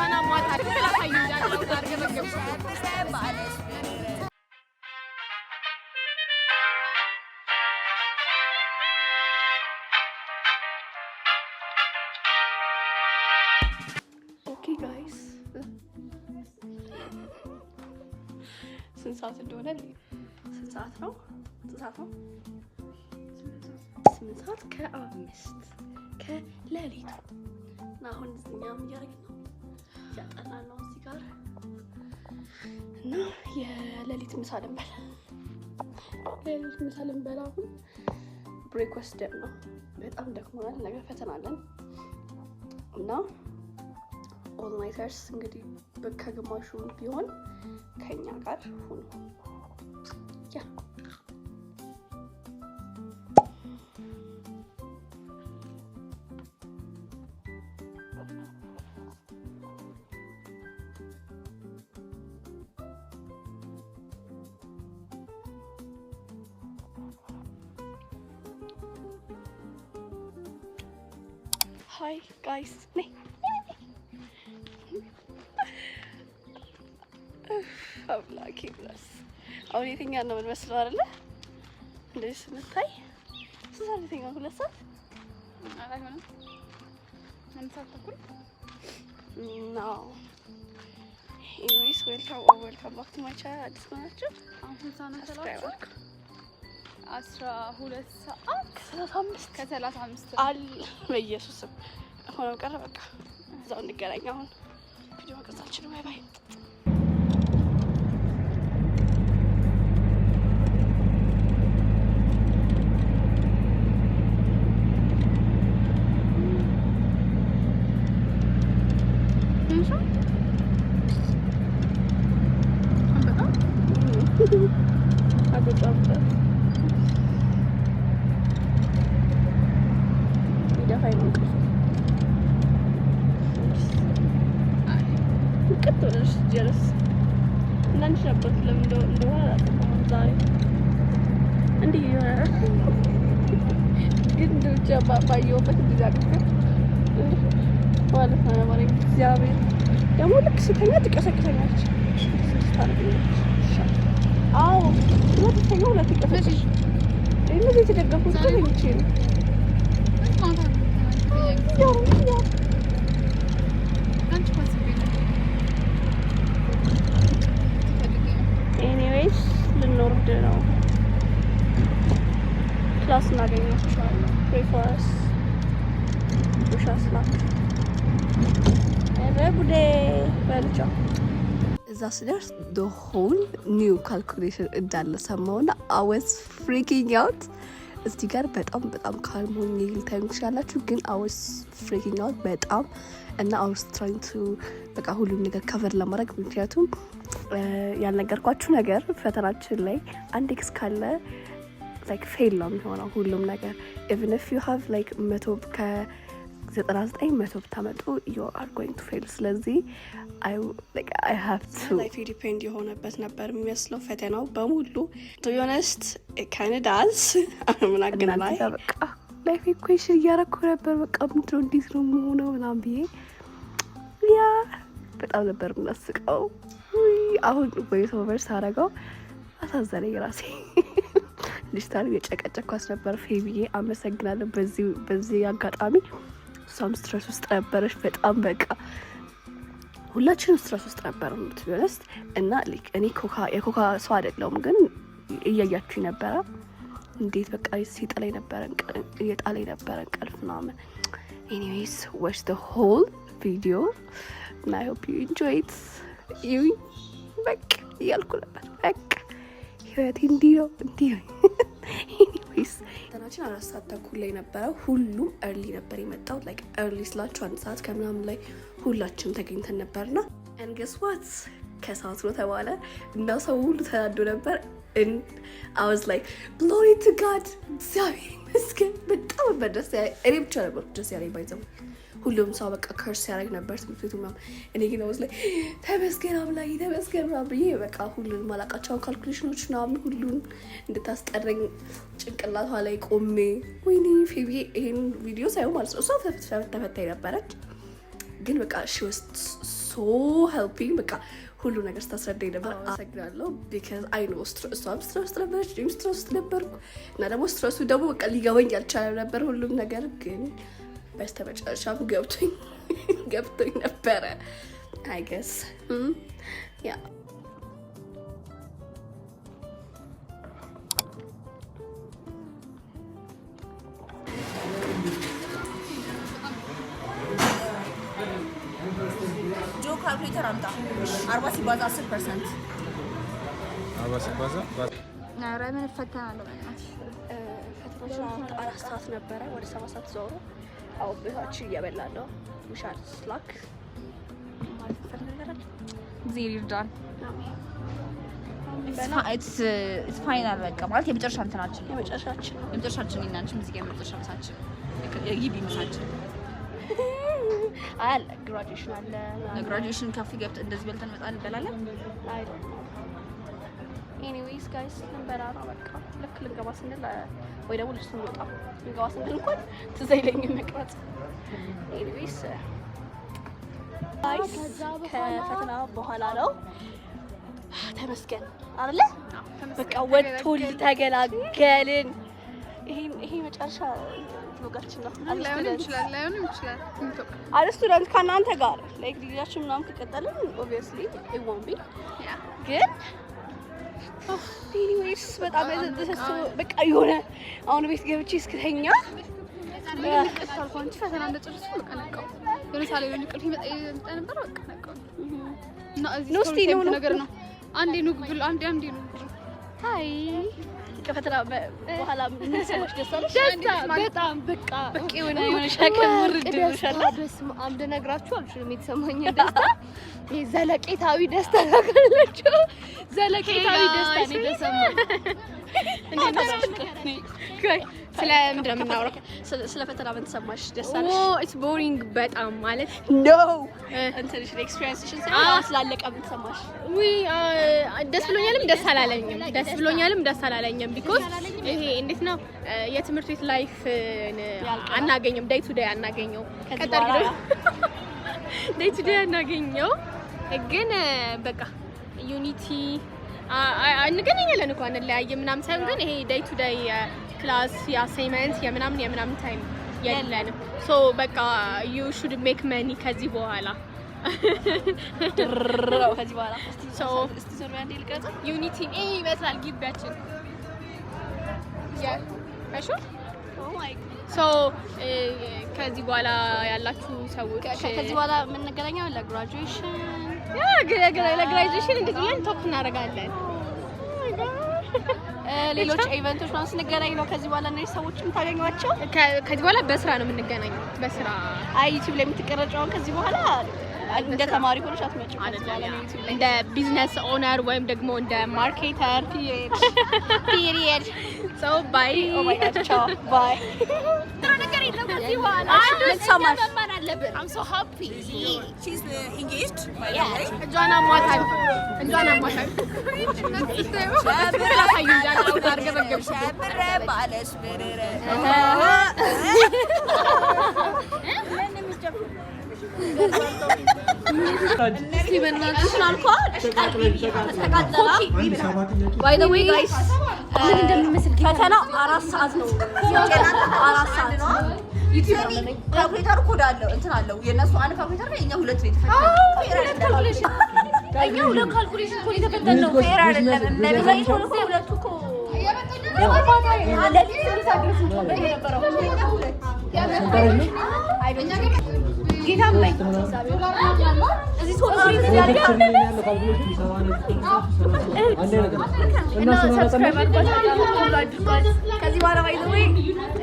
አፍንጫዋን አሟታል። አሳዩ አርገበገብ። Okay guys፣ ስንት ሰዓት እንደሆነ? ስንት ሰዓት ነው? ስንት ሰዓት ነው? 8:05 ከሌሊቱ። እና አሁን እኛም እያደረግን ነው፣ እያጠናን ነው እዚህ ጋር። እና የሌሊት ምሳ ልንበላ አሁን break ወስደን ነው። በጣም ደክሞናል። ነገ ፈተና አለን እና all nighters እንግዲህ ከግማሹ ቢሆን ከኛ ጋር ሁኑ። Yeah, hi guys፣ ነይ። አምላኬ bless። አሁን የተኛ ነው የምንመስለው አይደለ? እንደዚህ ስንታይ ስንት ሰዓት የተኛ? 2 ሰዓት? አይሆንም፣ 1 ሰዓት ተኩል። No, anyways, welcome or welcome back to my channel። አዲስ ከሆናችሁ አሁን ስንት ሰዓት subscribe መሰላችሁ? አድርጉ። 12 ሰዓት 35። ከ35። አል በኢየሱስ ስም ሆኖ ቀረ። በቃ እዛው እንገናኝ። አሁን ቪዲዮ መቅረጽ አልችልም። Bye bye። ትንሿ በጣም አገጫ ይደፋኝ ነው እንቅልፍ። ቅጥ ብለሽ ጀለስ እንዳንቺ ነበርኩ። ለምን እንደሆነ አላውቅም። አሁን ዛሬ እንዲህ የሆነ ግን እንደ ውጭ ባየሁበት ጊዜ አቅፌ ማለት ነው ያማረኝ። እግዚአብሔር ደግሞ ልክ ስተኛ ትቀሰቅሰኛለች። ስድስት ታደርገኛለች። አዎ፣ ሁለት ተኛ፣ ሁለት ይቀሰቅሽ። እነዚህ የተደገፉት እኮ ተኝቼ ነው። ማታ ነው። ያው ያው አንቺ እኮ አስቤ ነው ፈልጌ ነው። Anyways፣ ልንወርድ ነው። Class እናገኛቸዋለን። Pray for us, wish us luck። ኧረ ጉዴ በልቻው። እዛ ስደርስ the whole new calculation እንዳለ ሰማውና I was freaking out። እዚህ ጋር በጣም በጣም calm ሆኜ ልታዩ ትችላላችሁ፣ ግን I was freaking out በጣም። እና I was trying to በቃ ሁሉም ነገር cover ለማድረግ፣ ምክንያቱም ያልነገርኳችሁ ነገር ፈተናችን ላይ አንድ X ካለ like fail ነው የሚሆነው ሁሉም ነገር። Even if you have like 100 ከ99 100 ብታመጡ you are going to fail። ስለዚህ I have to life depend የሆነበት ነበር የሚመስለው ፈተናው በሙሉ። To be honest, kinda does ምን አገናላይ። በቃ life equation እያረኩ ነበር። በቃ ምንድነው፣ እንዴት ነው የምሆነው ምናምን ብዬ። Yeah፣ በጣም ነበር የምናስቀው። አሁን voice over ሳረገው አሳዘነኝ ራሴ። ዲጂታል የጨቀጨኳት ነበር። ፌቢዬ አመሰግናለሁ በዚህ አጋጣሚ። እሷም stress ውስጥ ነበረች በጣም። በቃ ሁላችንም stress ውስጥ ነበር to be honest። እና እኔ የኮካ ሰው አይደለሁም፣ ግን እያያችሁ ነበረ እንዴት በቃ ሲጥለኝ ነበረ፣ እየጣለኝ ነበረ እንቅልፍ ምናምን። Anyways, watch the whole video እና I hope you enjoy it። እዩኝ በቃ እያልኩ ነበር። በቃ ህይወቴ እንዲህ ነው፣ እንዲህ ነው። Anyways፣ ፈተናችን 4 ሰዓት ተኩል ላይ ነበረ። ሁሉም early ነበር የመጣው። Like early ስላችሁ 1 ሰዓት ከምናምን ላይ ሁላችንም ተገኝተን ነበርና and guess what? ከሰዓት ነው ተባለ እና ሰው ሁሉ ተናዶ ነበር። I was like, "Glory to God፣ እግዚአብሔር ይመስገን።" በጣም ነበር ደስ ያለኝ። እኔ ብቻ ነበር ደስ ያለኝ by the way። ሁሉም ሰው በቃ curse ያደርግ ነበር ትምህርት ቤቱ ምናምን። እኔ ግን I was like ተመስገን አምላኬ ተመስገን ምናምን ብዬ በቃ ሁሉን ማላቃቸውን calculation ኦች ምናምን ሁሉን እንድታስጠረኝ ጭንቅላቷ ላይ ቆሜ፣ ወይኔ ፌቢ፣ ይሄን ቪዲዮ ሳይሆን ማለት ነው። እሷ ተፈታኝ ነበረች፣ ግን በቃ she was so so helping። በቃ ሁሉ ነገር ስታስረዳኝ ነበር። አመሰግናለሁ። Because I know እሷም stress ውስጥ ነበረች፣ እኔም stress ውስጥ ነበርኩ እና ደግሞ stress ኡ ደግሞ በቃ ሊገባኝ አልቻለም ነበር ሁሉም ነገር፣ ግን በስተመጨረሻም ገብቶኝ ነበረ I guess, yeah. ጆ፣ ካልኩሌተር አምጣ። 40 ሲባዛ 10%። 40 ሲባዛ ኧረ ምን እፈተናለሁ በእናትሽ። ፈተናችን 4 ሰዓት ነበረ። ወደ 7 ሰዓት ዞሮ አሁን ቤታችን እየበላን ነው። We shall slack ማለት ፈልግ ነገር አለ። እግዚአብሔር ይርዳን። Final በቃ ማለት የመጨረሻ እንትናችን ነው። የመጨረሻችን ነው። የመጨረሻችን እኔና አንቺም እዚህ ጋር የመጨረሻ ምሳችን፣ የግቢ ምሳችን። አይ አለ፣ graduation አለ። Graduation ካፌ ገብተን እንደዚህ በልተን እንመጣለን፣ እንበላለን። I don't know. Anyways guys፣ ልንበላ ነው በቃ። ልክ ልንገባ ስንል ወይ ደግሞ ልጅ ስንወጣ፣ ልንገባ ስንል እንኳን ትዝ አይለኝም መቅረጽ። Anyways guys፣ ከፈተና በኋላ ነው። ተመስገን አይደለ? በቃ ወጥቶል፣ ተገላገልን። ይሄ መጨረሻ vlog ኣችን ነው። ላይሆንም ይችላል፣ ላይሆንም ይችላል። አለ student ከእናንተ ጋር like ዲግሪያችን ምናምን ከቀጠልን obviously it won't be፣ ግን anyways በጣም ተሰሶ በቃ የሆነ አሁን ቤት ገብቼ እስክተኛ። ንቅት አልኩ። አንቺ ፈተና እንደጨረስኩ በቃ ነቃሁ። የሆነ ሳለ የሆነ እንቅልፍ ይመጣ ነበር። በቃ ነቃሁ እና እዚህ ኑ እስቲ ኑ፣ ኑ። ነገር ነው። አንዴ ኑ ብሎ አንዴ አንዴ ኑ ብሎ Hi። ከፈተና በኋላ ምን ሰማሽ? ደስ አለሽ? ደስታ በጣም በቃ። በቃ የሆነ ሸክም ውርድ ብሎሻል። በስመ አብ፣ ልነግራችሁ አልችልም የተሰማኝ ደስታ። ይሄ ዘለቄታዊ ደስታ ታውቃላችሁ? ዘለቄታዊ ደስታ ነው የተሰማኝ። ስለ ምንድን ነው የምናወራው? ስለ ፈተና ምን ተሰማሽ? ደስ አለሽ? It's boring በጣም ማለት። No፣ እንትንሽ experience ሽን ሳይሆን ስላለቀ ምን ተሰማሽ? ውይ፣ ደስ ብሎኛልም ደስ አላለኝም። ደስ ብሎኛልም ደስ አላለኝም። Because ይሄ እንዴት ነው፣ የትምህርት ቤት life አናገኘም፣ day to day አናገኘው። ከዚህ ቀጣይ በኋላ day to day አናገኘው። ግን በቃ unity እንገናኛለን እኮ፣ አንለያይም ምናምን ሳይሆን ግን ይሄ day to day class የ assignment የምናምን የምናምን time የለንም። So በቃ you should make money ከዚህ በኋላ። ድርው ከዚህ በኋላ እስቲ እስቲ ዞር በይ አንዴ ልቅረጽ። Unity ይሄ ይመስላል ግቢያችን። እሺ። Oh my. So ከዚህ በኋላ ያላችሁ ሰዎች ከዚህ በኋላ የምንገናኘው ለ graduation። Yeah፣ ለ graduation እንደዚህ ብለን talk እናደርጋለን። ሌሎች event ኦች ምናምን ስንገናኝ ነው ከዚህ በኋላ እነዚህ ሰዎች የምታገኟቸው። ከዚህ በኋላ በስራ ነው የምንገናኘው። በስራ። አይ፣ YouTube ላይ የምትቀረጨውን ከዚህ በኋላ እንደ ተማሪ ሆነሽ አትመጭም። ከዚህ በኋላ ነው YouTube ላይ እንደ business owner ወይም ደግሞ እንደ marketer። Period. So bye. Oh my God, ቻው, bye። ምን ሰማሽ? I'm so happy. She's engaged, by the way. እጇን አሟታል። እጇን አሟታል። ላሳዩ እንጂ አርገበገብኩ። ሸብረ ባለሽ ብርረ። እስቲ በእናትሽ አልኳ ተቃጠላ። By the way guys፣ ፈተናው 4 ሰዓት ነው። 4 ሰዓት። ካልኩሌተሩ ኮድ አለው፣ እንትን አለው። የእነሱ አንድ ካልኩሌተር ነው፣ የእኛ ሁለት ነው የተፈተነው። እኛ ሁለት calculation እኮ ነው የተፈተንነው። Fair አይደለም። እመቤቴን ሁለቱ እኮ ሌሊት 8 ሰዓት ድረስ እንጮህ የነበረው። የእኛ ሁለት። ጌታም ላይ እዚህ ሶስት እና subscribe አድርጓት። ከዚህ በኋላ by the way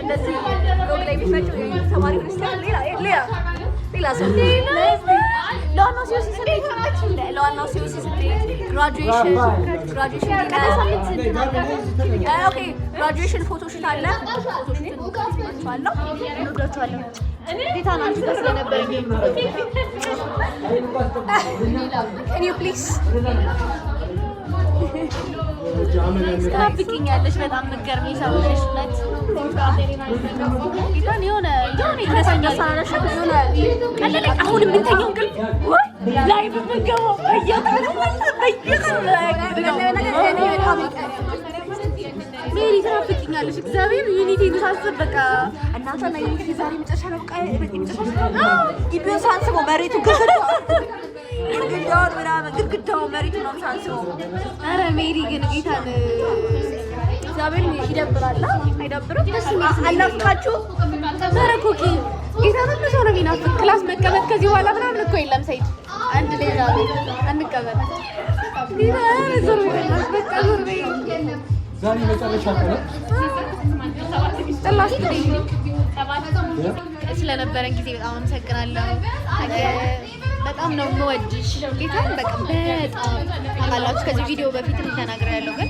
እንደዚህ vlog ላይ የምትመጪው የዩኒቨርሲቲ ተማሪ ሆነሽ ሳይሆን ሌላ ሌላ ሌላ ሰው ለዋናው COC ስትሄድ፣ ለዋናው COC ስትሄድ፣ graduation okay graduation photoshoot አለ። Photoshoot እንወዳችኋለሁ። እንወዳችኋለን። ጌታ ነው አንቺ ጋር ስለነበረኝ። Can you please ትናፍቂኛለሽ። በጣም የምትገርሚ ሰው ነሽ። እውነት ጌታን የሆነ የሆነ ይነሳኛል ሳላለሽ የሆነ ቀለለኝ። አሁን የምንተኛው እንቅልፍ ወይ Live የምንገባው በየቀኑ በየቀኑ ሜሪ ትናፍቂኛለሽ። እግዚአብሔር ዩኒቲ ሳስብ በቃ እናንተና ዩኒቲ ዛሬ መጨረሻ ነው። በቃ መጨረሻ ነው። ግቢውን ሳንስበው መሬቱ ግድግዳውን ምናምን ግድግዳውን መሬቱ ምናምን ሳንስበው። ኧረ ሜሪ ግን ጌታን እግዚአብሔር ይደብራል። አይደብርም? ደስ የሚል ስሜት አልናፍቃችሁ? ኧረ ኮኪ ጌታን ሁሉ ሰው ነው የሚናፍቅ። Class መቀመጥ ከዚህ በኋላ ምናምን እኮ የለም። ሰይድ አንድ ሌላ አንቀመጥ። ጌታ ኧረ ዞር በይ በቃ ዞር በይ። ዛሬ መጨረሻ ቀን ጥላሽ ስለነበረን ጊዜ በጣም አመሰግናለሁ። በጣም ነው የምወድሽ ጌታን በቃ በጣም ታውቃላችሁ። ከዚህ ቪዲዮ በፊትም ተናግሬያለሁ፣ ግን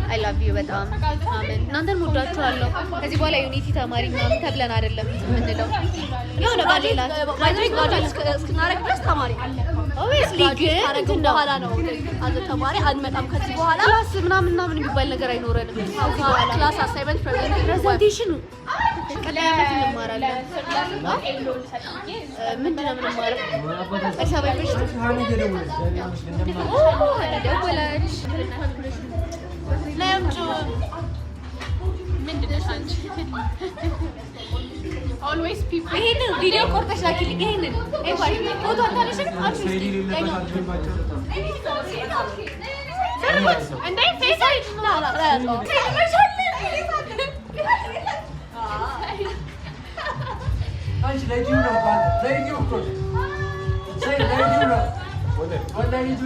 I love you በጣም አሜን። እናንተን ወዳችኋለሁ። ከዚህ በኋላ ዩኒቲ ተማሪ ምናምን ተብለን አይደለም የምንለው የሆነ ባሌላ እስክናደርግ ድረስ ተማሪ Obviously ግን እንትን ነው በኋላ ነው አዘ ተማሪ አንመጣም። ከዚህ በኋላ Class ምናምን ምናምን የሚባል ነገር አይኖረንም። ከዚህ በኋላ Class assignment Presentation ኑ ቀጣይ ዓመት እንማራለን። ምንድን ነው የምንማረው? አዲስ አበባ ዩኒቨርሲቲ ደወለች። ነይ አምጪው። ምንድን ነሽ አንቺ? Always people ይሄንን ቪዲዮ ቆርጠሽ ላኪልኝ። ይሄንን ፎቶ አታነሽም? አንቺ እስኪ እንዴ ፌስ አንቺ ለይዲው ነው ለይዲው እኮ ሰይ ለይዲው ነው ወላሂ ለይዲው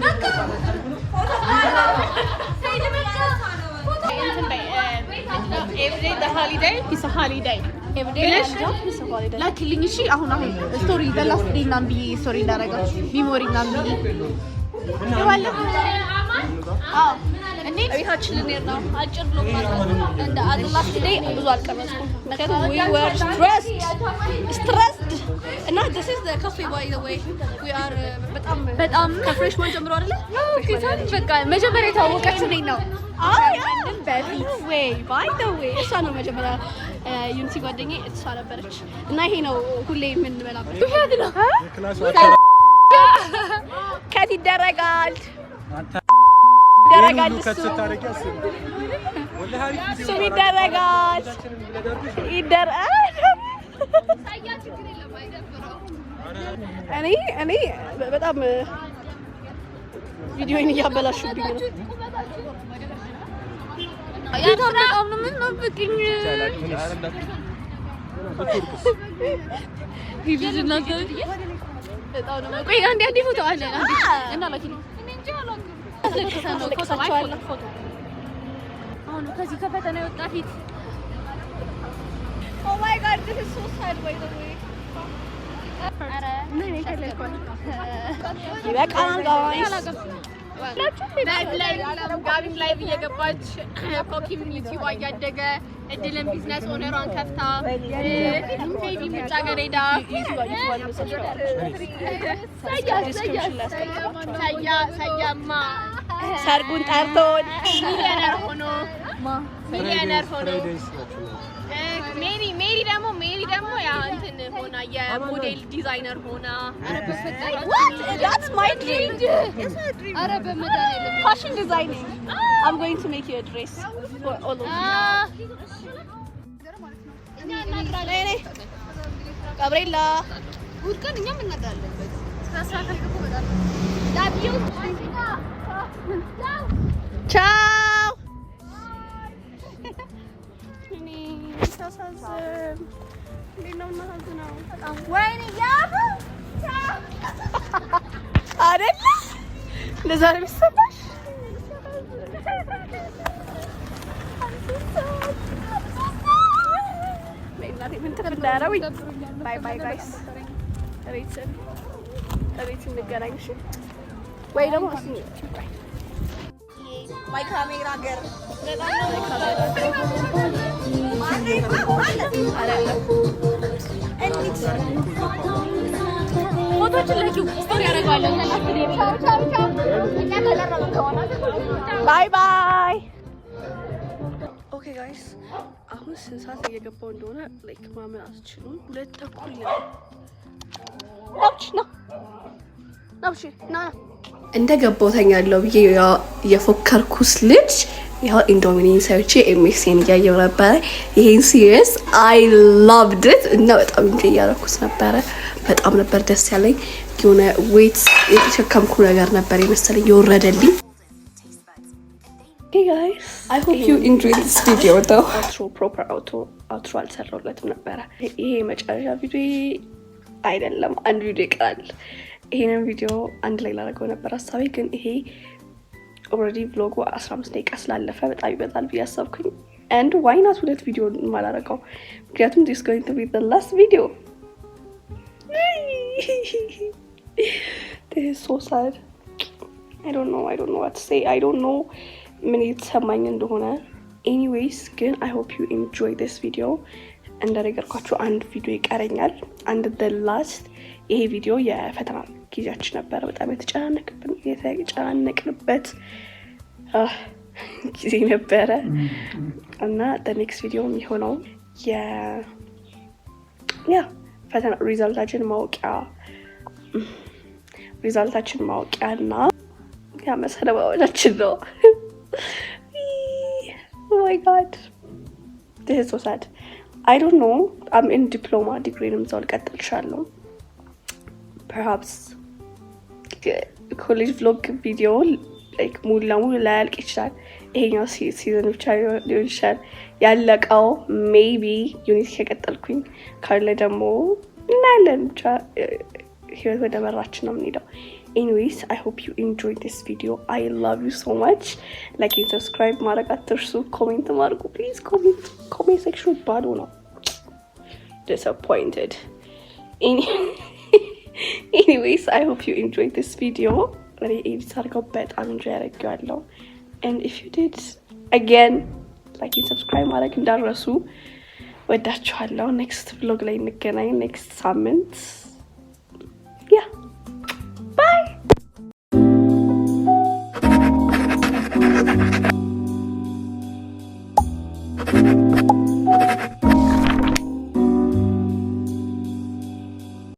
ነው። Everyday the holiday is holiday ብለሽ ላኪልኝ። እሺ አሁን አሁን story the last day ምናምን ብዬ story እንዳደረገው memory ምናምን ብዬ የባለፈው አዎ እንዴት ቤታችን ልንሄድ ነው። አጭር vlog ማለት ነው። እንደ as last day ብዙ አልቀረጽኩም፣ ምክንያቱም we were stressed እና this is the cafe, by the way. We are በጣም በጣም ከ freshman ጀምሮ አይደለ? ጌታን በቃ መጀመሪያ የተዋወቀችው እኔን ነው። አይ በፊት ወይ by the way እሷ ነው መጀመሪያ ዩኒቲ ጓደኛዬ እሷ ነበረች እና ይሄ ነው ሁሌ የምንበላበት። ውሸት ነው። የ class ኡ Cut ይደረጋል አንተ ይደረጋል cut እሱ ስታደርጊ አስቢ። ወላሂ አሪፍ ቪዲዮ እሱም ይደረጋል ይደረጋል። እኔ በጣም ቪዲዮን እያበላሹብኝ ነው። ጌታን በጣም ነው የምትናፍቅኝ። ሂጂ እናንተ በጣም ነው። ቆይ አንዴ አንዴ ፎቶ አለ አንዴ እና ላኪልኝ። አስለቅሳቸዋለሁ። አሁን ከዚህ ከፈተና የወጣ ፊት Oh my God, this is so sad, by the way. ይበቃናል guys። ጋቢም live እየገባች ኮኪም ዩቲዩብ እያደገ እድልን business owner ሯን ከፍታ ቴዲ ውጭ ሀገር ሄዳ Description ላይ አስቀምጥላችኋለሁ። ሰያ ሰያማ ሰርጉን ጠርቶን ሚሊዮነር ሆኖ ሜሪ ደግሞ ያ እንትን ሆና የ model designer ሆና። What? That's my dream. ኧረ በመድኃኒዓለም። Fashion designing. I'm going to make you a dress for all of you. ነይ ነይ ጋብርኤላ። እሑድ ቀን እኛም እናድራለን። ስራ ካልገቡ በጣም ቻው። እኔ ሲያሳዝን እንዴት ነው የምናሳዝነው? ወይኔ ያቡ አይደለ እንደዛ ነው የሚሰማሽ? እናቴ ምን ትፍ እንዳያረጉኝ። Bye bye guys፣ እቤት እቤት እንገናኝ። እሺ ወይ ደግሞ እስኪ My camera girl. አይደለም። ፎቶችን ላኪው story ያደርገዋለሁ። Bye bye። Okay guys፣ አሁን ስንት ሰዓት እየገባው እንደሆነ like ማመን አትችሉም። 2:30 ነው። ናች ነው። ና ብሽሪ፣ ና ና። እንደ ገባው ተኛለሁ ብዬ የፎከርኩት ልጅ ያው ኢንዶሚኒን ሰርቼ MSN እያየው ነበረ። ይሄን series I loved it እና በጣም enjoy እያደረኩት ነበረ። በጣም ነበር ደስ ያለኝ። የሆነ weight የተሸከምኩ ነገር ነበር የመሰለኝ የወረደልኝ። Hey guys, I hope you enjoyed this video though. Outro, proper outro አልሰራሁለትም ነበረ። ይሄ የመጨረሻ ቪዲዮ አይደለም፣ አንድ ቪዲዮ ይቀራል። ይሄንን ቪዲዮ አንድ ላይ ላደርገው ነበር ሀሳቤ፣ ግን ይሄ already vlog ኡ 15 ደቂቃ ስላለፈ በጣም ይበዛል ብዬ አሰብኩኝ። And why not ሁለት ቪዲዮ ማላረገው? ምክንያቱም this going to be the last video. This is so sad. I don't know. I don't know what to say. I don't know ምን እየተሰማኝ እንደሆነ። Anyways ግን I hope you enjoy this video። እንደነገርኳችሁ አንድ ቪዲዮ ይቀረኛል። አንድ the last። ይሄ ቪዲዮ የፈተና ጊዜያችን ነበረ። በጣም የተጨናነቅንበት ጊዜ ነበረ እና next video የሚሆነው yeah ፈተና result ኣችን ማወቂያ እና yeah መሰነባበቻችን ነው። My God, this is so sad. I don't know. I'm in diploma፣ ዲግሪንም እዛው ልቀጥል እችላለሁ። Perhaps college vlog ቪዲዮ like ሙሉ ለሙሉ ላያልቅ ይችላል። ይሄኛው season ብቻ ሊሆን ይችላል ያለቀው። Maybe ዩኒት ከቀጠልኩኝ ካለ ደግሞ እናያለን። ብቻ ህይወት ወደ መራችን ነው የምንሄደው። Anyways, I hope you enjoy this video. I love you so much. Like, subscribe ማድረግ አትርሱ። Comment አድርጉ please። Comment section ኑ ባዶ ነው። Disappointed. Anyways, I hope you enjoy this video. እኔ edit አድርገው በጣም enjoy ያደርገዋለሁ። And if you did, again, like, subscribe ማድረግ እንዳትረሱ። ወዳችኋለሁ። Next vlog ላይ እንገናኝ next ሳምንት።